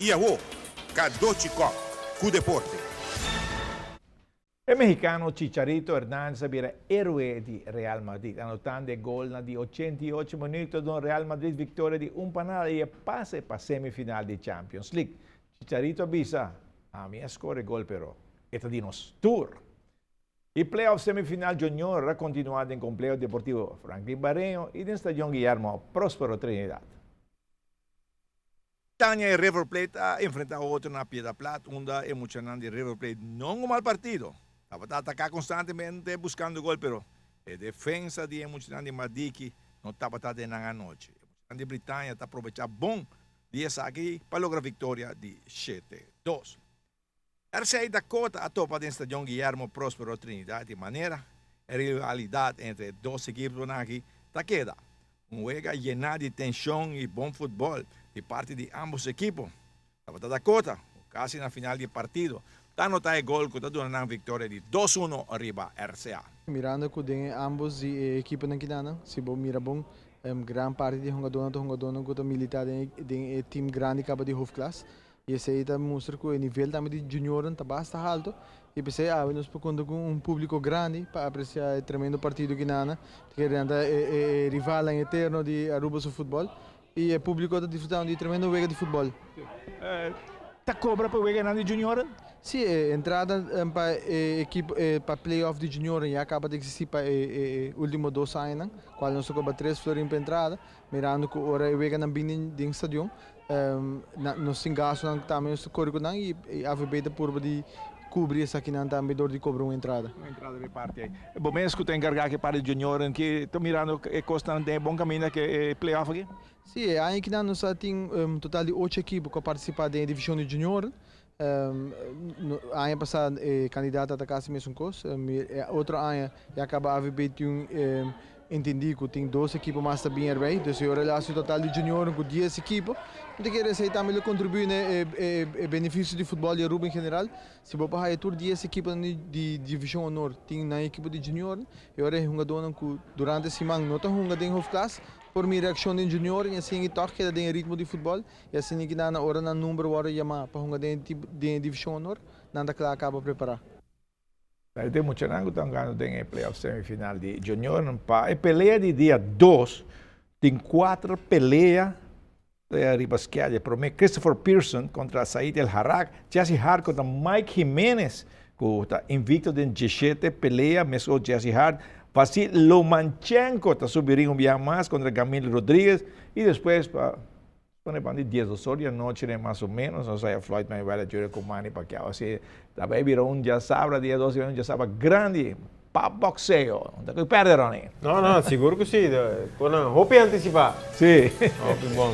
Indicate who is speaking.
Speaker 1: Y awo, Cadochi Kock cu deporte.
Speaker 2: E mexicano Chicharito Hernandez a bira heroe di Real Madrid, anotando e gol na di 88 minuut di Real Madrid victoria di 1-0 y e pase pa semifinal di Champions League. Chicharito a bisa: "Ami a score gol, pero e ta di nos tur." E playoff semifinal junior a continua den Compleho Deportivo Franklin Barreño y den Stadion Guillermo Prospero Trinidad. Tania y River Plate a enfrenta otro na Piedra Plat, unda e muchanan di River Plate no un mal partido. Tabata ataca constantemente buscando gol, pero e defensa di muchanan di Madiki no tabata den nan anochi. E di Britannia ta aprovecha bon di esaki pa logra victoria di 7-2. RCA Dakota a topa den Stadion Guillermo Prospero Trinidad di manera e rivalidad entre dos ekipo aki ta keda. Un wega yena di tension y bon futbol di parti di ambos ekipo. Tabata Dakota, casi na final di partido, ta anota e gol cu ta duna un victoria di 2-1 riba RCA.
Speaker 3: Mirando cu den ambos e ekiponan aki nan, si bo mira bon, gran parti di hungadonan ta hungadonan cu ta milita den team grandi caba di hoofdklas. Y esey ta mustra cu e nivel tambe di junior ta basta halto. Y pesey awe nos por conta cu un publico grandi pa aprecia e tremendo partido aki nan, cu ta e rival eterno di Aruba su futbol. Y e publico ta disfrutando di tremendo wega di futbol.
Speaker 2: Ta cobra pa wega di junior?
Speaker 3: Si, entrada pa ekipo pa playoff di junior ya caba di existi pa e ultimo 2 aña, cual nos a cobra 3 florin pa entrada, mirando cu ora e wega nan bin den stadion, nos tin gasto nan tambe nos core nan y AVB ta purba di cubri esaki nan tambe door di cobra un entrada.
Speaker 2: Un entrada di parti ey. Bo mes cu ta encarga cu parti junior cu ta mirando e cos den bon caminda cu e playoff aki?
Speaker 3: Si, aki nos tin un total di 8 ekipo cu a participa den division di junior. No, aña pasa e candidato ta casi mesun cos. Otro aña ya caba AVB tin entendi cu tin dos ekipo mas tambe erbij. Dus e relacion total di junior cu 10 ekipo. Anto kier esey tambe lo contribui na e beneficio di futbol di Aruba en general. Si bo haya tur 10 ekipo di division honor, tin nan ekipo di junior, y ora hungadonan cu durante siman no ta hunga den hoofdklas, por mira accion di junior y asina toch keda den ritmo di futbol y asina cu na ora nan number wordo yama pa hunga den division honor, nan ta cla caba prepara.
Speaker 2: Ey tin muchanan cu ta hungando den playoff semifinal di junior. Pa e pelea di dia 2, tin cuater pelea riba schedule. Prome Christopher Pearson contra Said El Harak, Jesse Hart contra Mike Jimenez, cu ta invicto den 17 pelea, mescos Jesse Hart. Vasil Lomachenko ta subi un biaha mas contra Gamil Rodriguez y despues pa pone pa 10 or di anochi, mas o menos, o sea, Floyd Mayweather Jr. cu Manny Pacquiao, asina, tambe bira un diasabra, dia 12, un diasabra grandi pa boxeo. No ta perde, Ronnie.
Speaker 4: No, sigur cu si. Bon, hopi anticipa. Hopi bon.